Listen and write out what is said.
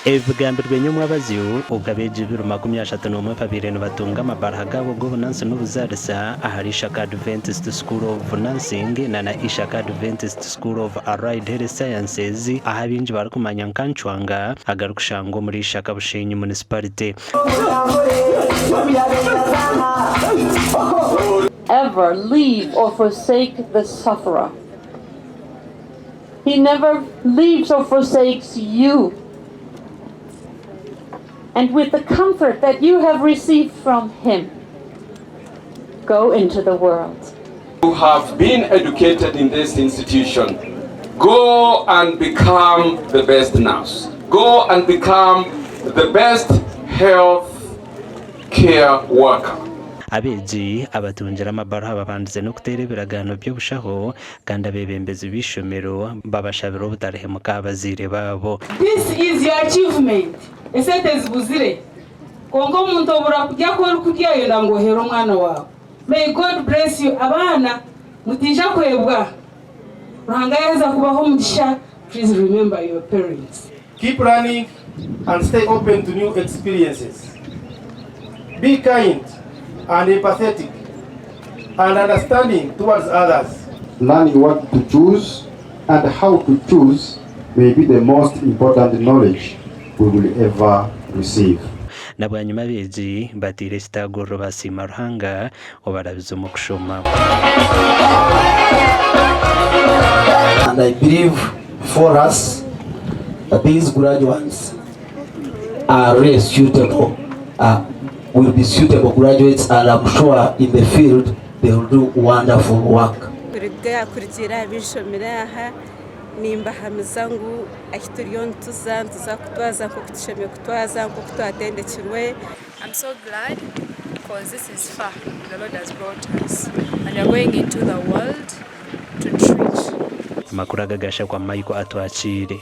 Ebi bigambirwe nyomwabazyo obwo abeegi biro 31 babaire nibatunga amabaruha gaabo g'obunansi n'obuzaarisa ahari Ishaka Adventist School of Nursing na na Ishaka Adventist School of Allied Health Sciences ahu abaingi barikumanya nka Nchwanga agarikushangwa omuri Ishaka Bushenyi Municipality. Ever leave or forsake the sufferer. He never leaves or forsakes you. And with the comfort that you have received from him, go into the world. You have been educated in this institution. Go and become the best nurse. Go and become the best health care worker. Abeegi abatungire amabaruha babandize n'okuteera ebiragaano by'obushaho kandi abeebembezi b'eishomero babashabira obutarihemuka aha bazaire baabo. This is your achievement. Esente zibuzire kwonka omuntu obura kurya ku orikurya oyenda ngu ohere omwana waawe. May God bless you abaana mutaija kwebwa Ruhanga yaheza kubaha omugisha please remember your parents. Keep learning and stay open to new experiences. Be kind and empathetic and understanding towards others. Learning what to choose and how to choose may be the most important knowledge we will ever receive. Na bwanyima abeegi bateire ekitaaguriro baasiima Ruhanga obarabize omu kushoma. And I believe for us that these graduates are really suitable, uh, will be suitable graduates and I'm sure in the field they will do wonderful work. Kurugiirira aha bi nshomire aha, nimbahamiza ngu ahu turiyo nituza, nituza kutwaza nk'oku tushemereire kutwaza, nk'oku twatendekirwe. I'm so glad coz this is far the Lord has brought us and we are going into the world to treach. Amakuru aga gashakwa Michael Atwakiire.